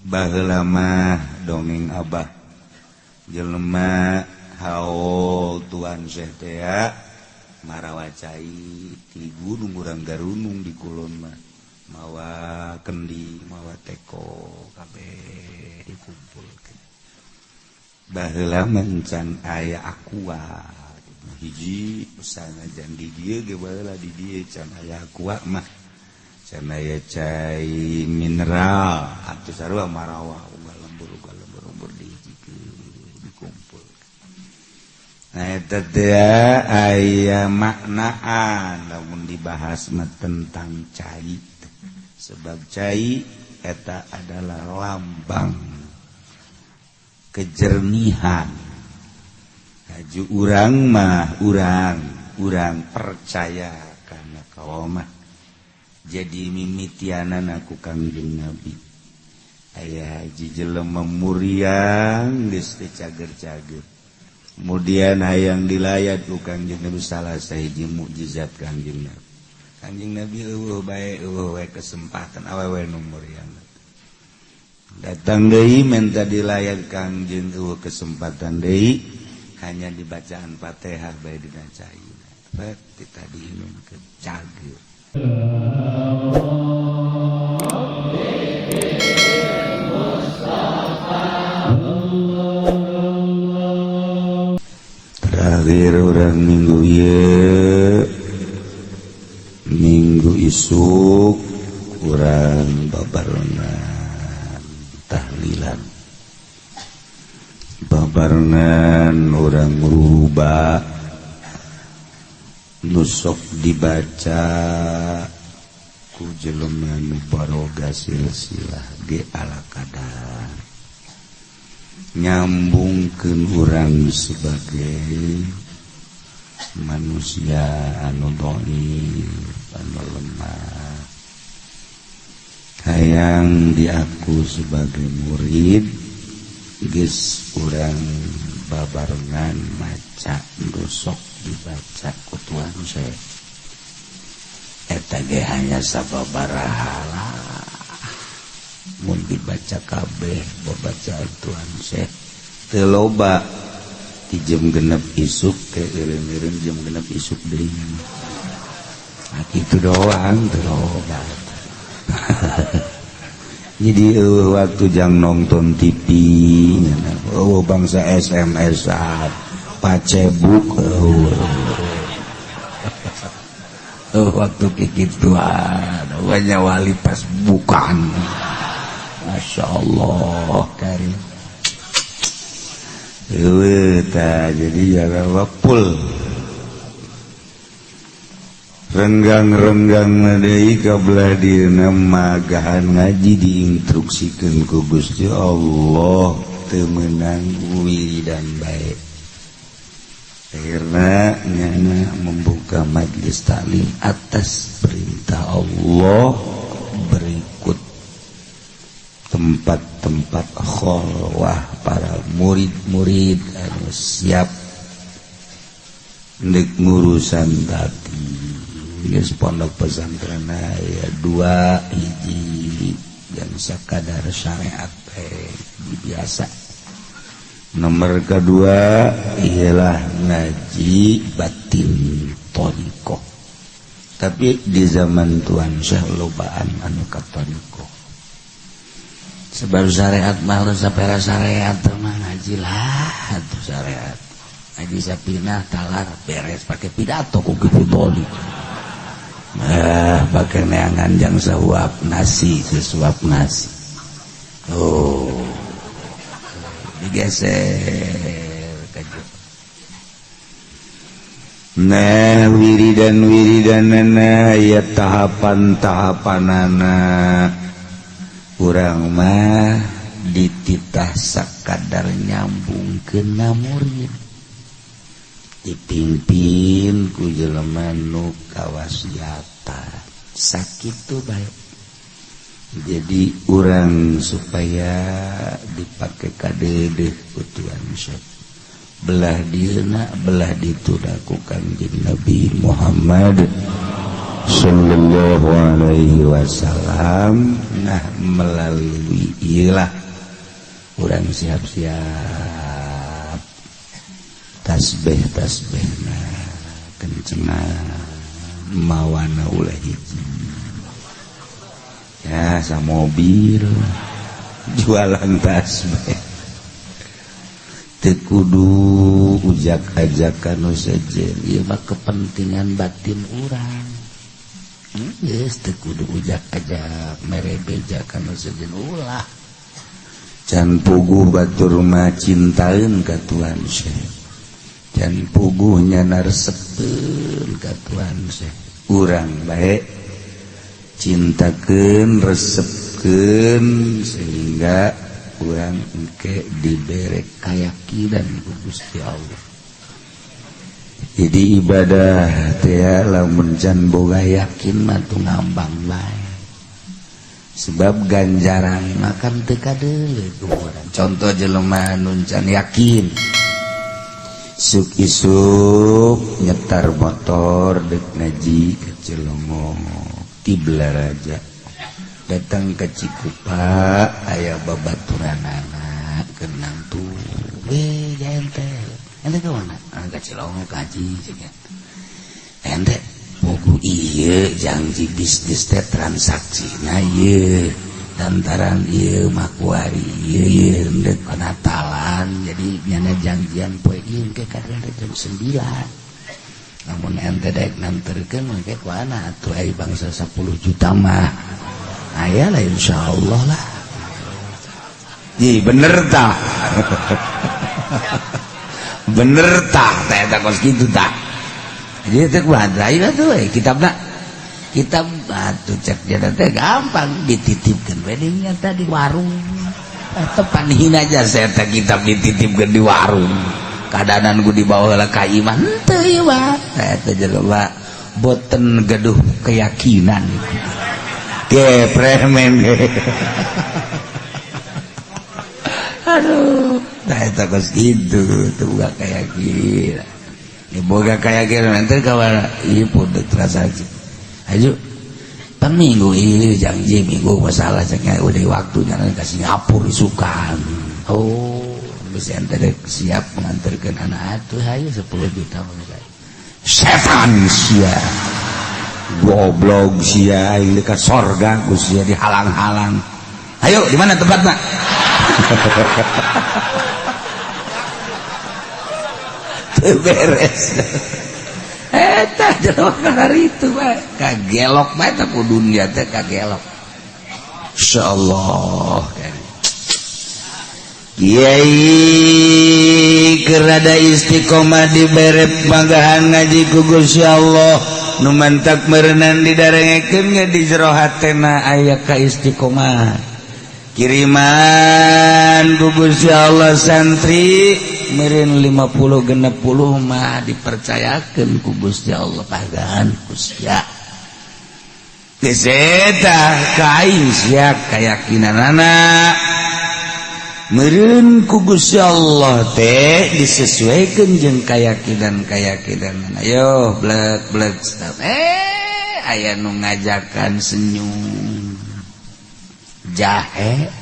Baheula mah dongeng Abah, jelema haul Tuan Syekh teh marawa cai ti gunung, urang garunung di kulon mah, mawa kendi, mawa teko, kabeh dikumpulkeun. Baheula mah encan aya Aqua hiji, sanajan di dieu ge baheula di dieu can aya Aqua mah, can aya cai mineral atuh, sarua marawa unggal lembur, unggal lembur, lembur dihijikeun, dikumpul. Nah, eta teh aya maknaan lamun dibahas mah tentang cai, sebab cai eta adalah lambang kejernihan. Haju urang mah urang urang percaya karena kawamah jadi mimitianan aku Kangjeng Nabi. Aya haji jelema muriang geus teu cager-cager, kemudian hayang dilayat ku Kangjeng Nabi, salah sahiji mukjizat Kangjeng Nabi. Kangjeng Nabi euweuh bae, euweuh we kesempatan, awewe nu muriang datang deui minta dilayat Kangjeng, euweuh kesempatan deui, hanya dibacaan Fatihah bae dina cai. Ti tadi inumkeun, cager. Terakhir urang minggu ieu, minggu isuk urang babarengan tahlilan, babarengan urang rubah nu sok dibaca ku jelema nu baroga silsilah ge ala kadar nyambungkeun urang sebagai manusia anu dhaif, anu lemah, hayang diaku sebagai murid. Geus urang babarengan maca nu sok dibaca ku Tuan Syekh eta ge hanya sababaraha lah. Mun dibaca kabeh babacaan Tuan Syekh teu loba, di jam 6 isuk ke eureun-eureun jam 6 isuk deui. Nah, kitu doang, teu loba. Jadi waktu jang nonton TV, oh, bangsa SMS-an, Facebook, oh, waktu kikituan banyak wali pas bukan. Masya Allah karim. Jadi ya full renggang-renggang deui kabelah dina magahan ngaji, diinstruksikeun ku Gusti Allah teu meunang wiridan bae. Akhirnya nyana membuka majlis taklim atas perintah Allah, berikut tempat-tempat kholwah para murid-murid anu siap ndek ngurusan tadi. Geus pondok pesantren aya dua hiji yang sakadar syariat biasa, nomor kedua ialah ngaji batin thoriqoh. Tapi di zaman Tuan Syekh lobaan anu ka thoriqoh, sebab syariat mah sampai syariat mah ngaji lah tuh syariat, ngaji sapinah talar beres, pakai pidato ku kitu toli. Ah, pakai neangan jang sesuap nasi, sesuap nasi. Oh, digeser kaju. Nah, wiridan wiridanana ya tahapan-tahapanana, urang mah dititah sakadar nyambung ke murid, dipimpin ku jelema nu kawasiatan, sakitu bae. Jadi urang supaya dipakai kadede ku Tuan Syekh belah dieuna belah ditu ku Kangjeng Nabi Muhammad. sallallahu alaihi wasallam. Nah, melalui ilah urang siap-siap tasbih tasbih, nah, kencengan mawana ulah hiji ya, sa mobil jualan tasbih teu kudu ujak-ajakan nu sejen. Ieu mah kepentingan batin urang geus, teu kudu ujak-ajak mere beja ka nu sejen, ulah. Can puguh batur mah cintaeun ka Tuan Syekh, can puguh nyana resepeun ka Tuan Syekh. Urang bae cintakeun, resepkeun, sehingga urang engke dibere keyakinan ku Gusti Allah. Jadi ibadah teh lamun can boga yakin mah tuh ngambang bae, sebab ganjaran makan teu kadeuleu ku urang. Contoh jelema nu can yakin, isuk isuk nyetar motor dek ngaji ke Cilongok ti Balaraja, datang ke Cikupa, aya babaturanana kenang tuh, "Weh, ente ente ke mana?" "Ah, ke Cilongok ngaji." Cek ente, "Puguh iya janji bisnis teh transaksi." Nah, iya lantaran iya makuari iya iya ndek Natalan, jadi nyana janjian poe ieu ke kadang jam 9, namun ente dek nanterkeun mah ku ana atuh, ai bangsa 10 juta mah aya lah, insyaallah lah. Ji, bener tah? Bener tah teh eta kos kitu tah? Jadi teh kumaha tuh kitabna, kitab atuh cek dia teh gampang dititipkeun we nyata di warung. Tepan hina aja saya teh, kitab dititipkeun di warung, keadaan gue dibawa lah ka imah henteu ieu mah. Eta jelema boten gaduh keyakinan ge, premen ge. Aduh, nah, eta kos kitu teu boga keyakinan. Ya, boga keyakinan ente kawan ieu pun transaksi. Ayo pan minggu ini janji minggu masalah ceknya udah waktunya ke Singapura isukan. Oh, bisa ente siap mengantarkan anak atuh, ayo 10 juta. Setan sia, goblok sia, aing dekat sorga ku sia dihalang-halang. Ayo, di mana tempatnya? Teu beres eta jelema itu bae, kagelok bae teh ku dunia teh, kagelok. Insyaallah Kiai kerada istiqomah, dibere panggahan ngaji ku Gusti Allah, nu mantak meureunan didarengekeun ge di jero hatena aya ka istiqomah. Kiriman ku Gusti Allah santri meureun 50 60 mah dipercayakeun ku Gusti Allah panggahan ku sia. Geus eta ka aing sia keyakinanana meureun ku Gusti Allah teh disesuaikan jeung keyakinan-keyakinan. Ayo blek blek stop, aya nu ngajakan senyum jahe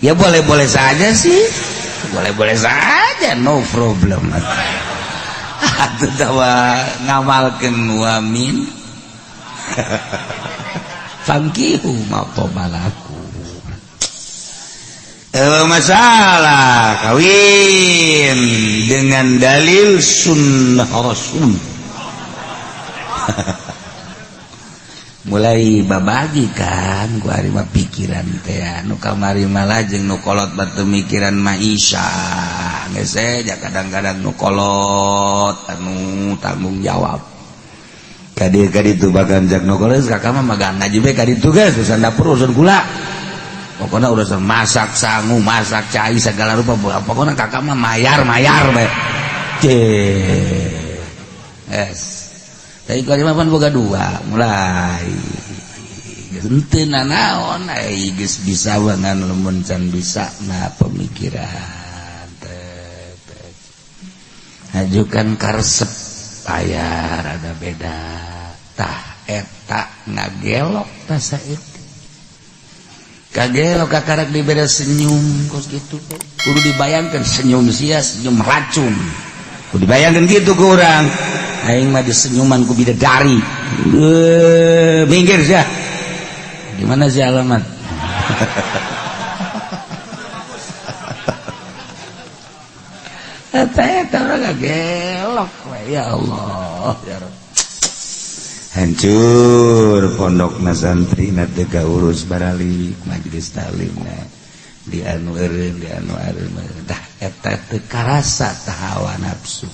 ya, boleh-boleh saja sih, boleh-boleh saja, no problem. Atuh tawa ngamalkeun wamin fankihu ma balaku. Masalah kawin dengan dalil sunnah Rasul mulai babagi kan gua hari mah pikiran teh nu kamari malah jeung nu kolot batu mikiran maisha geus ja, kadang-kadang nu kolot anu tanggung jawab ka dieu ka ditu, bahkan jak nu kolot kakak mah magang ngaji bae ka ditu geus urusan dapur, urusan gula, pokoknya urusan masak sangu, masak cai, segala rupa, pokoknya kakak mah mayar mayar bae. Yes, tapi kalau mah pan boga dua, mulai henteu nanaon ai geus bisa wangan lamun can bisa. Nah, pemikiran teh hajukan karesep aya rada beda. Tah, eta ngagelok tah saeutik. Kagelok kakarak dibere senyum kos gitu. Kudu dibayangkan senyum sia senyum racun. Kudu dibayangkan gitu ku urang. Aing mah disenyuman ku bidadari. Minggir sia. Di mana sih alamat? Eta eta urang ngagelok we ya Allah ya Rabb. Hancur pondok na santri na teu kaurus baralik majelis taklim na di anu eureun di anu eureun tah eta teu karasa tah hawa nafsu.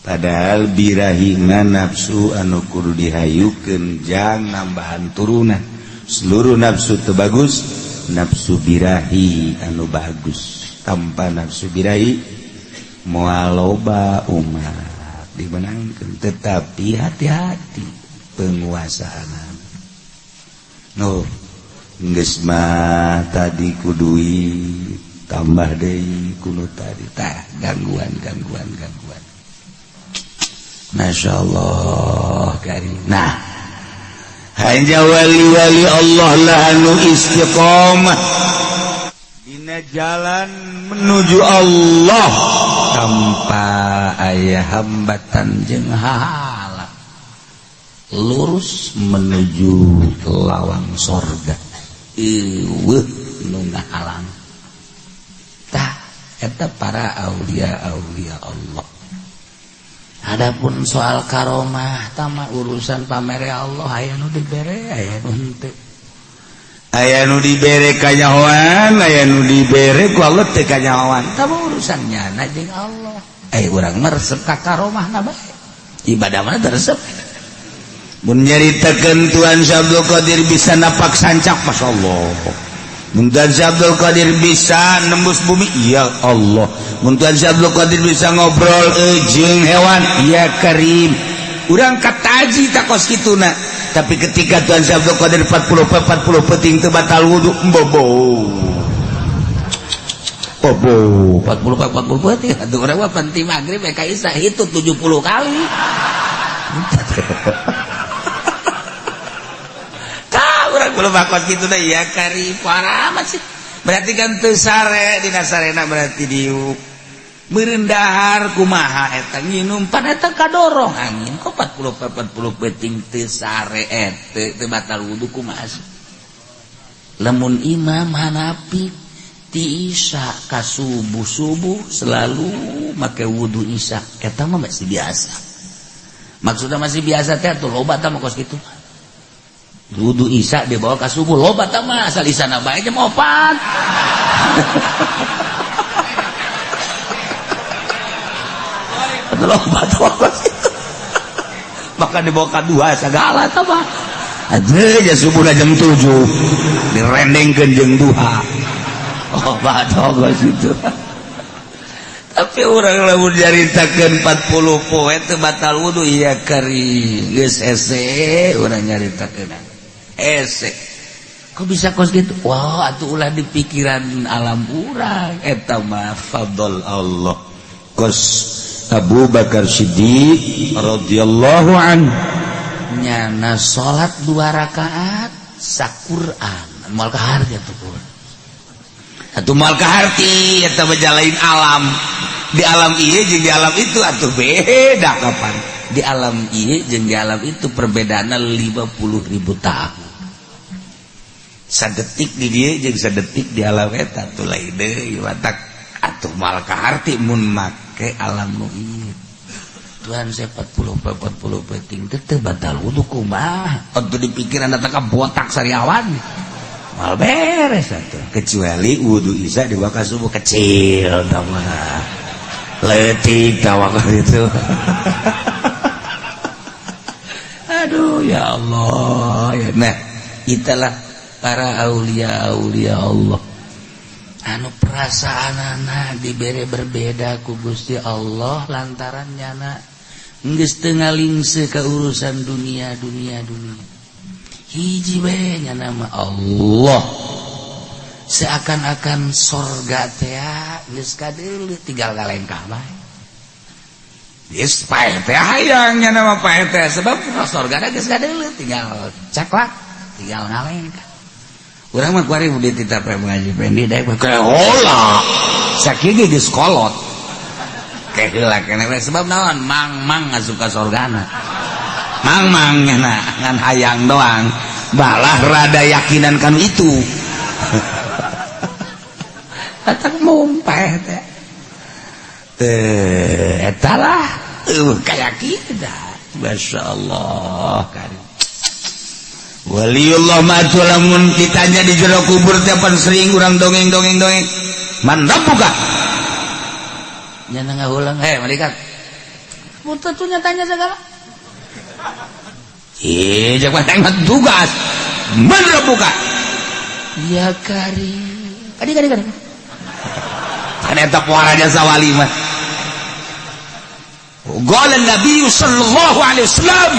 Padahal birahina nafsu anu kudu dihayukeun jang nambahan turunan. Seluruh nafsu teu bagus, nafsu birahi anu bagus. Tanpa nafsu birahi moal loba umat dimenangkan, tetapi hati-hati penguasaan. No, geus mah tadi ku duit tambah deui kuno tadi tah gangguan gangguan gangguan. Masya Allah karim. Nah, hanya wali-wali Allah lah anu istiqomah dina jalan menuju Allah tanpa aya hambatan jeung hahala, lurus menuju lawang sorga. Eueuh nu ngahalang. Tah eta para aulia aulia Allah. Adapun soal karomah tama urusan pamere Allah, aya nu dibere aya nu henteu. Aya nu dibere kanyahoan, aya nu dibere ku Allah teu kanyahoan. Tah urusan nyana jeung Allah. Urang mah resep ka karomahna bae. Ibadah mah teu resep. Mun nyaritakeun Tuan Syekh Abdul Qadir bisa napak sancak, Masya Allah. Mun Tuan Syekh Abdul Qadir bisa nembus bumi, ya Allah. Mun Tuan Syekh Abdul Qadir bisa ngobrol jeung hewan, ya Karim. Urang kataji takos kituna. Tapi ketika Tuan Syekh Abdul Qadir 40 40 peuting teu batal wudu, bobo. Bobo 40 40 peuting atuh urang mah penting maghrib ka isya itu 70 kali. Kah urang belum bakos kitu da ya Karim parah amat sih. Berarti kan teu sare dina sarena berarti diuk. Meureun dahar kumaha eta nginum pan eta kadorong angin kok 40 40 peuting teu sare eta teu batal wudu kumaha sih. Lamun Imam Hanafi ti isya ka subuh subuh selalu make wudu isya eta mah masih biasa. Maksudnya masih biasa teh atuh loba tah mah kos kitu. Wudu isya dibawa ka subuh loba tah mah asal isya na bae jam 4. Loba tah kos kitu. Bahkan dibawa ka dua segala tah mah. Aja subuh jam 7 direndengkeun jeung duha. Oh, bato kos kitu. Tapi orang lamun nyaritakeun 40 poe teu batal wudu iya kari geus hese urang nyaritakeun. Hese. Kok bisa kos gitu? Wah, atuh ulah di pikiran alam urang eta mah fadl Allah. Kos Abu Bakar Siddiq radhiyallahu an nyana salat 2 rakaat saquran moal kaharti atuh pun. Atuh moal kaharti eta bejalain alam. Di alam ieu jeung di alam itu atuh beda kapan. Di alam ieu jeung di alam itu perbedaanna 50.000 tahun. Sadetik di dieu jeung sadetik di alam eta atuh lain deui watak atuh moal kaharti mun make alam nu ieu. Tuhan saya 40 40 peuting teh batal wudu kumaha? Atuh di pikiran datang ka botak sariawan. Mal beres atuh. Kecuali wudu isya dibawa ka subuh kecil tah mah. Leutik tah waktu itu. Aduh ya Allah ya. Nah, itulah para aulia-aulia Allah. Anu perasaanana dibere berbeda ku Gusti Allah lantaran nyana geus teu ngalingse ka urusan dunia dunia dunia. Hiji bae nyana mah Allah. Seakan-akan sorga teh geus kadeuleu tinggal galengkah bae. Geus paeh teh hayang nya nama paeh teh sebab sorga geus kadeuleu tinggal caklak tinggal ngalengkah. Urang mah kuari dititah paeh ngaji Pendi daek heula. Sakieu ge geus kolot. Keheula keneh sebab naon mang-mang ngasup ka sorgana. Mang-mang nya ngan hayang doang. Balah rada yakinan kan itu. Kata mumpeh teh. Teh eta lah kayak kita. Masya Allah karim. Waliullah mah atuh lamun ditanya di jero kubur teh pan sering urang dongeng-dongeng dongeng. Man rabbuka? Nya ngahulang, heh malaikat. Mun tentunya tanya segala. Ih, jangan tengok tugas. Man rabbuka? Ya karim. Kadi kadi kadi. Kan eta puara jasa wali mah. Qala Nabi sallallahu alaihi wasallam,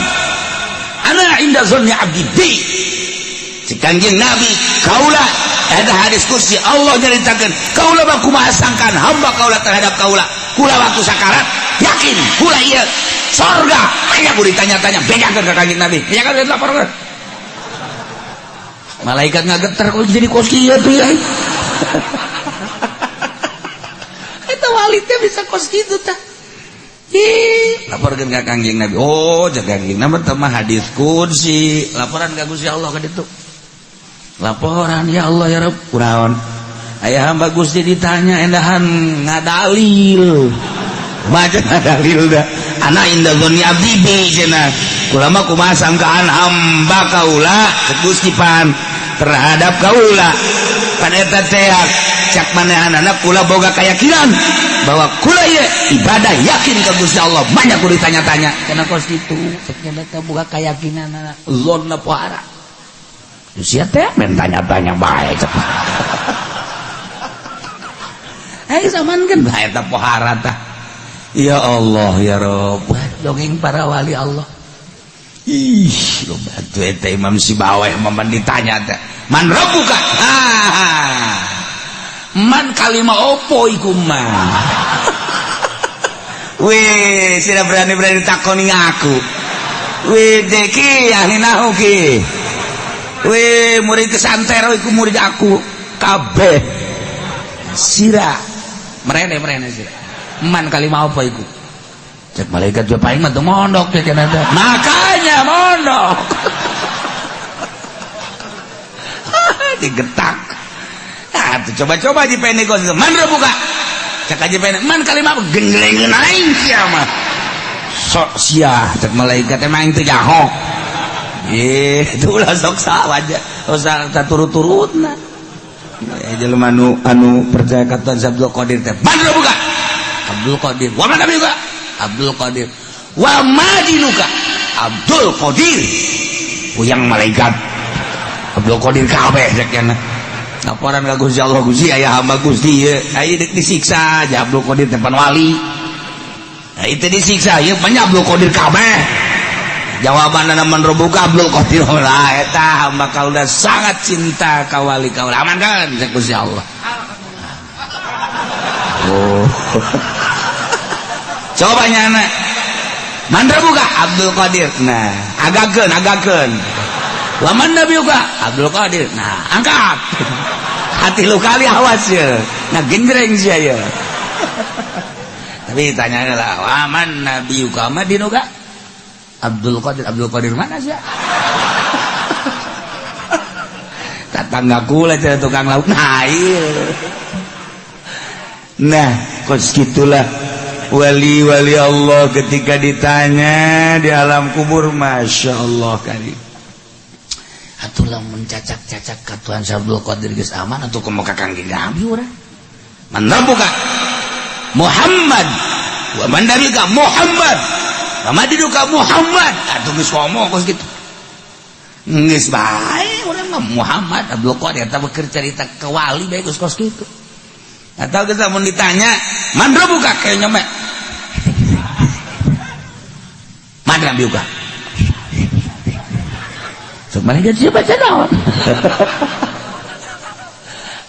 ana inda zanni abdi bi. Cek Kangjeng Nabi, kaula ada hadis kursi Allah nyaritakeun, kaula mah kumaha sangkaan hamba kaula terhadap kaula. Kula waktu sakarat yakin kula ieu sorga. Aya ku ditanya-tanya, bejakeun ka Kangjeng Nabi. Bejakeun laporkeun. Malaikat ngageter kok jadi kos kieu tuh ya. Eta wali teh bisa kos kitu tah. Ih, laporkeun ka Kangjeng Nabi. Oh, cek Kangjeng Nabi teh mah hadis qudsi. Laporan ka Gusti Allah ka ditu. Laporan ya Allah ya Rabb, kunaon? Aya hamba Gusti ditanya endahan ngadalil. Baca ngadalil dah. Ana inda dzanni abdi bi cenah. Kula mah kumaha sangkaan hamba kaula cek Gusti pan terhadap kaula. Pan eta teh cak manehanana kula boga keyakinan bahwa kula ieu ibadah yakin ke Gusti Allah banyak kudu ditanya-tanya karena kos kitu cek nya teh boga keyakinan zonna pohara sia teh men tanya-tanya bae cek. Hei samankeun bae eta pohara tah. Ya Allah ya Rabb, dongeng para wali Allah. Ih, loba tuh eta Imam Sibaweh momen ditanya teh. Man rabbuka? Ah. Man kalima opo iku mah. Wih, sira berani-berani takoni aku. Wih, deki ahli nahu ki. Wih, murid kesantero iku murid aku kabeh. Sira merene merene sira. Man kalima opo iku? Cek malaikat juga paling mah teu mondok cek cenah teh. Makanya mondok. Digetak. Nah, tuh coba-coba di pendek kos man buka. Cek aja pendek man kalima apa genglengeun aing sia mah. Sok sia cek malaikat emang teu jaho. Eh, itulah sok sawaja. Usah turut-turutna. Jelema anu anu percaya ka Tuhan Abdul Qadir teh. Man buka. Abdul Qadir. Wa man juga? Abdul Qadir. Wa madinuka? Abdul Qadir. Puyang malaikat. Abdul Qadir kabeh cek cenah. Laporan ka Gusti Allah, Gusti aya hamba Gusti ieu. Aya deuk disiksa ja Abdul Qadir teh pan wali. Nah, itu disiksa ieu banyak Abdul Qadir kabeh. Jawabanna man rabbuka Abdul Qadir. Lah eta hamba kaula sangat cinta ka wali kaula. Aman kan cek Gusti Allah. Oh. Coba nyana. Man rabbuka Abdul Qadir. Nah, agakeun agakeun. Laman Nabi juga Abdul Qadir. Nah, angkat. Hati lu kali awas ya. Nah, genjreng sih ya. Tapi tanya lah, waman Nabi yuka madinuka? Abdul Qadir. Abdul Qadir mana sih? Tetangga kula tukang lauk. Nah, iya. Nah, kos gitulah wali-wali Allah ketika ditanya di alam kubur, masya Allah kali. Atuh lamun cacak-cacak ka Tuhan Abdul Qadir geus aman atuh kumaha ka Kangjeng Nabi urang. Man rabbuka? Muhammad. Wa man nabiyuka? Muhammad. Wa madinuka? Muhammad. Atuh geus ngomong kos kitu. Geus bae urang mah Muhammad Abdul Qadir tah keur carita ke wali bae geus kos kitu. Atau kita mun ditanya, man rabbuka kayak nyome. Man rabbuka? Sok malaikat siapa baca naon?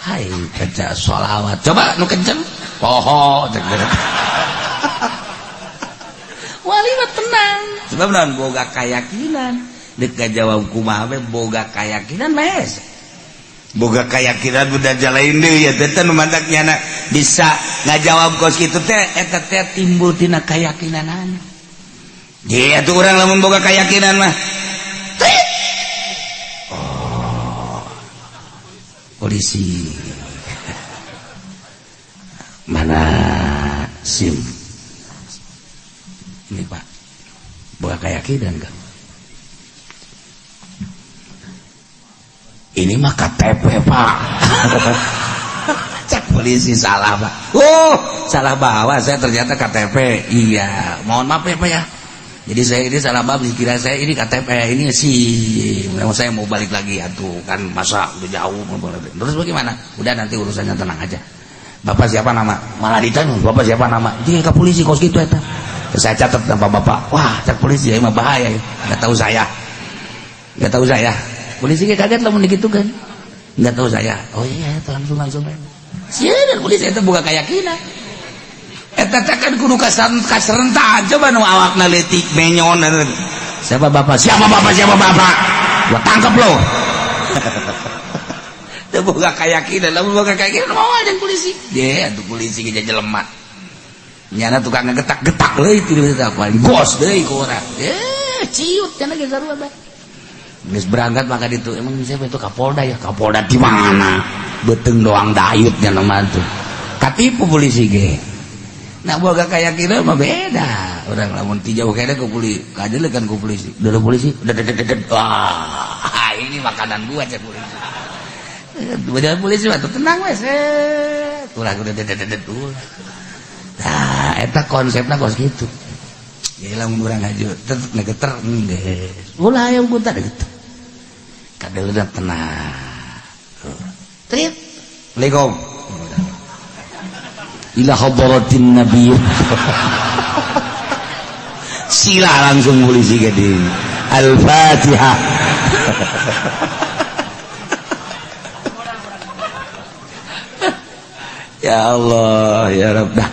Hai baca sholawat. Coba nu kenceng. Poho cek. mah tenang. Sebab naon? Boga keyakinan. Dek jawab kumaha we, boga keyakinan mah. Boga keyakinan udah jalain deui ya teh, nu mantak nyana bisa ngajawab kos kitu teh, eta teh timbul tina keyakinanana. Dia tuh urang lamun boga keyakinan mah. Tit! Oh. Polisi. Mana SIM? Ini, Pak. Boga keyakinan kan? Ini mah KTP, Pak. Cek polisi, salah, Pak. Oh, salah bawa saya ternyata KTP. Iya, mohon maaf ya, Pak, ya. Jadi saya ini salah bawa, dikira saya ini KTP, ini sih. Memang saya mau balik lagi atuh, kan masa udah jauh. Terus bagaimana? Udah, nanti urusannya tenang aja. Bapak siapa nama? Malah ditanya, "Bapak siapa nama?" Dia ke polisi kos gitu eta. Saya catat nama Bapak. Wah, cek polisi ya mah bahaya ya. Enggak tahu saya. Enggak tahu saya. Polisi kayak kaget lah gitu kan. Enggak tahu saya. Oh iya, itu langsung langsung. Sieun polisi itu buka keyakinan. Eta teh kan kudu kaserentak, coba nu awakna leutik menyon. Siapa Bapak? Siapa Bapak? Siapa Bapak? Gua tangkap lo. Teu boga keyakinan, lamun boga keyakinan mau aja polisi. Dia tuh polisi ge jelema. Nyana tukang ngegetak-getak leuy itu paling bos deui ku urang. Eh, ciut cenah ge sarua bae. Geus berangkat maka itu emang siapa itu, Kapolda ya? Kapolda di mana? Beteng doang dayut nya nama tuh. Katipu polisi ge. Nah, boga keyakinan mah beda. Urang lamun ti jauh kene ke polisi, kan ku polisi. Udah polisi, udah. Wah, ini makanan gua, cek polisi. Udah, polisi mah tenang wes. Tulah udah. Nah, eta konsepna kos gitu. Ya lamun urang ngaju tetep ngegeter geus. Ulah aya kunta geter. Kadeuleuh tenang. Trit. Assalamualaikum. Ila hadratin nabi. Sila langsung polisi gede. Al-Fatihah. Ya Allah, ya Rabb. Dah.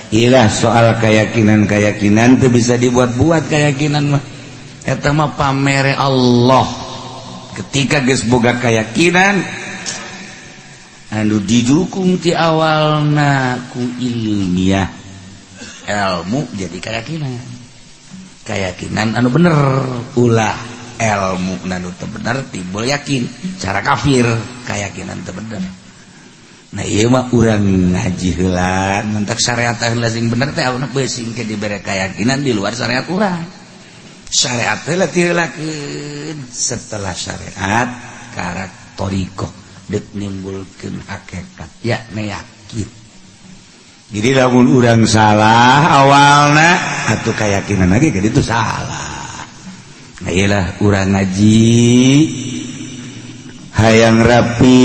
Ilah soal keyakinan-keyakinan itu bisa dibuat-buat, keyakinan mah. Eta mah pamere Allah. Ketika geus boga keyakinan anu didukung ti awalna ku ilmiah, ilmu jadi keyakinan. Keyakinan anu bener, ulah ilmu anu teu bener timbul yakin cara kafir, keyakinan teu bener. Nah, ieu mah urang ngaji heula mentak syariat heula sing bener teh, aweuna beusing ke dibere keyakinan di luar syariat urang. Syariat heula tiheulakeun, setelah syariat karak thoriqoh deuk nimbulkeun hakikat ya yakin. Jadi lamun urang salah awalna atuh keyakinan lagi ke itu salah. Nah, iyalah urang ngaji hayang rapi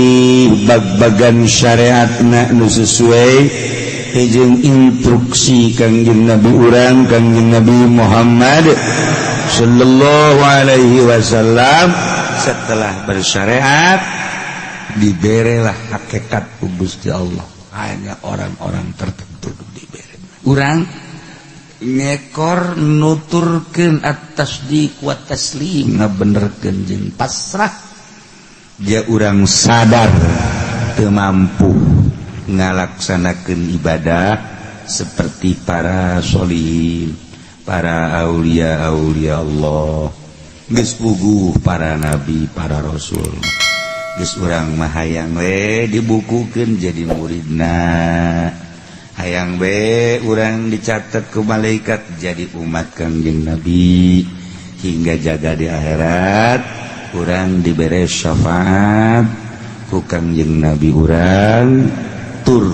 bag-bagan syariatna nu sesuai jeung instruksi Kangjeng Nabi urang, Kangjeng Nabi Muhammad sallallahu alaihi wasallam. Setelah bersyariat diberelah hakikat ku Gusti Allah, hanya orang-orang tertentu dibere. Urang ngekor nuturkeun atas di kuat taslim, ngabenerkeun jeung pasrah. Dia urang sadar teu mampu ngalaksanakeun ibadah seperti para sholihin, para aulia aulia Allah geus puguh, para nabi, para rasul geus. Urang mah hayang we dibukukeun jadi muridna, hayang we urang dicatat ke malaikat jadi umat Kangjeng Nabi, hingga jaga di akhirat urang dibere syafaat ku Kangjeng Nabi urang, tur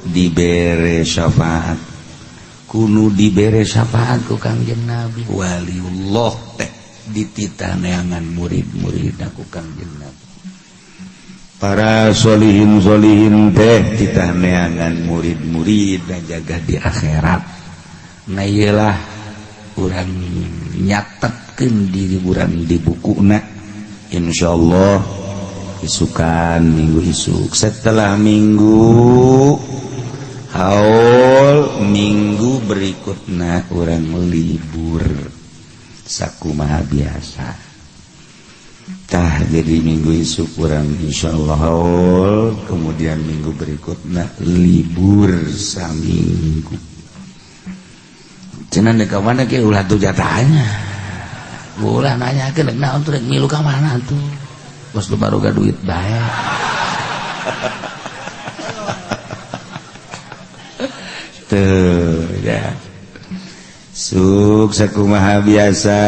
dibere syafaat kuno, dibere syafaat ku Kangjeng Nabi. Waliullah teh dititah neangan murid-murid ku Kangjeng Nabi, para solihin solihin teh titah neangan murid-murid dan jaga di akhirat. Nah, iyalah urang nyatetkeun diri urang di bukuna. Insyaallah isukan minggu isuk, setelah minggu Haul minggu berikutna urang libur sakumaha biasa. Tah, jadi minggu isuk urang insyaallah haul, kemudian minggu berikutnya libur saminggu. Cenah dek ka mana ke, ulah tuh jatahnya, ulah nanya ke dek naon tuh, dek milu ka mana tuh, bos lu baru gak duit bae. Tuh ya, suk sakumaha biasa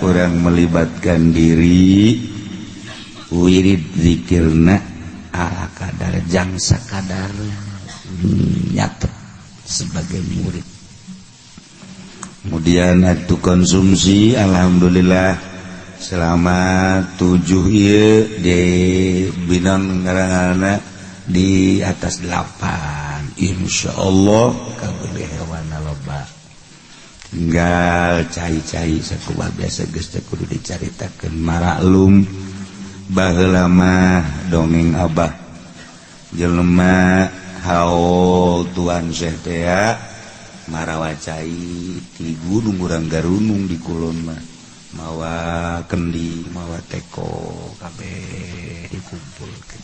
urang melibatkan diri wirid zikirna ala kadar jang sakadar nyatet sebagai murid. Kemudian atuh konsumsi, alhamdulillah selama 7 ieu di Binong ngaranna di atas 8, insyaallah kabeh hewan loba, tinggal cai-cai sakumaha biasa geus teh kudu dicaritakeun. Maraklum baheula mah dongeng abah, jelema haul tuan Syekh teh marawa cai ti gunung urang garunung di kulon mah, mawa kendi, mawa teko, kabeh dikumpulkeun.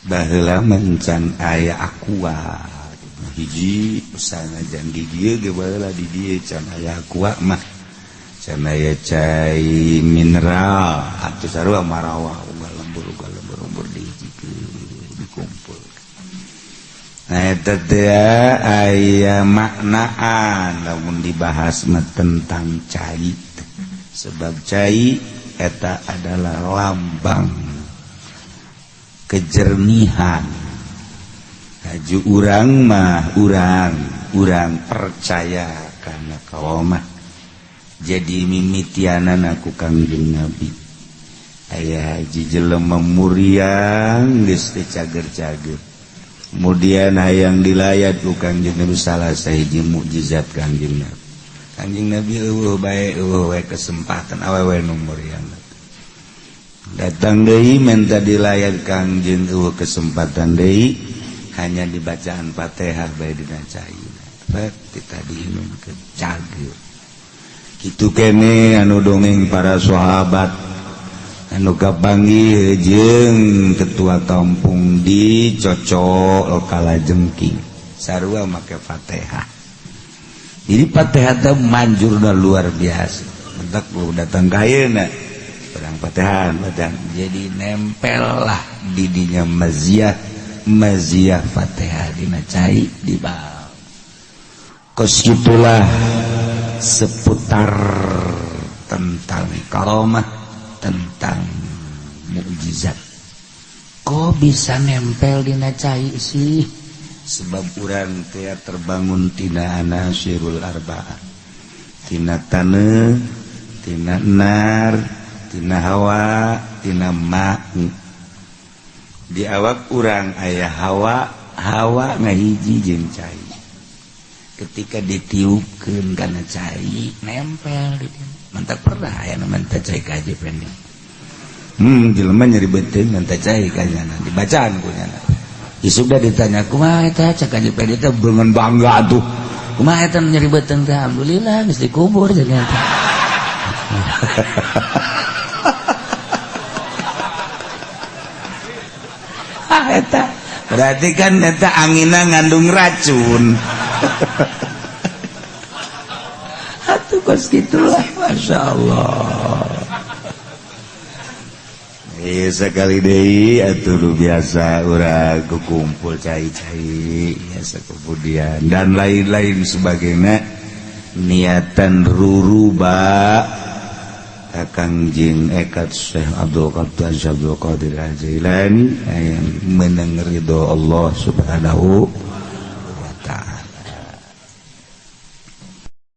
Baheula mah encan aya aqua hiji sanajan di dieu ge, baheula di dieu can aya aqua mah, can aya cai mineral atuh, sarua marawa unggal lembur, unggal lembur, lembur dihijikeun, dikumpul. Nah, eta teh aya maknaan lamun dibahas mah tentang cai, sebab cai eta adalah lambang kejernihan. Haju urang mah urang urang percaya karena karomah, jadi mimitianan aku Kangjeng Nabi, aya hiji jelema muriang geus teu cager-cager, kemudian hayang dilayat ku Kangjeng Nabi, salah sahiji mukjizat Kangjeng Nabi. Kangjeng Nabi eueuh bae, eueuh wae kesempatan, awewe nu muriang datang deui minta dilayat Kangjeng, eueuh kesempatan deui, hanya dibacaan Fatihah bae dina cai kita diinumkeun, cager. Kitu kene anu dongeng para sahabat anu kapanggih jeung ketua kampung di cocok kalajengking, sarua make Fatihah. Jadi Fatihah teh manjurna luar biasa. Mentak lu datang ka ayeuna urang Fatihan, Fatihan jadi nempel lah didinya maziah maziah Fatihah dina cai di bawah. Kos gitulah seputar tentang karomah, tentang mukjizat. Kok bisa nempel dina cai sih? Sebab urang teh terbangun tina anasirul arba'ah, tina taneuh, tina nar, tina hawa, tina ma'u. Di awak urang aya hawa, hawa ngahiji jeung cai. Ketika ditiupkeun kana cai, nempel di dieu. Mantap, pernah aya nu minta cai ka Haji Pendi. Jelema nyeri beuteung minta cai ka nyana, dibacaan ku nyana. Isuk dah ditanya kumaha eta, cak Haji Pendi teh dengan bangga tuh. Kumaha eta nyeri beuteung teh? Alhamdulillah geus dikubur cenah eta. Ah, eta berarti kan eta anginna ngandung racun. Atuh kos gitulah, Masya Allah. Iya, sekali deui atuh nu biasa urang kukumpul cai-cai biasa, kemudian dan lain-lain sebagainya, niatan ruruba Kangjeng Ekat Syekh Abdul Qadir Abdul Qadir Al-Jailani yang menang ridho Allah Subhanahu.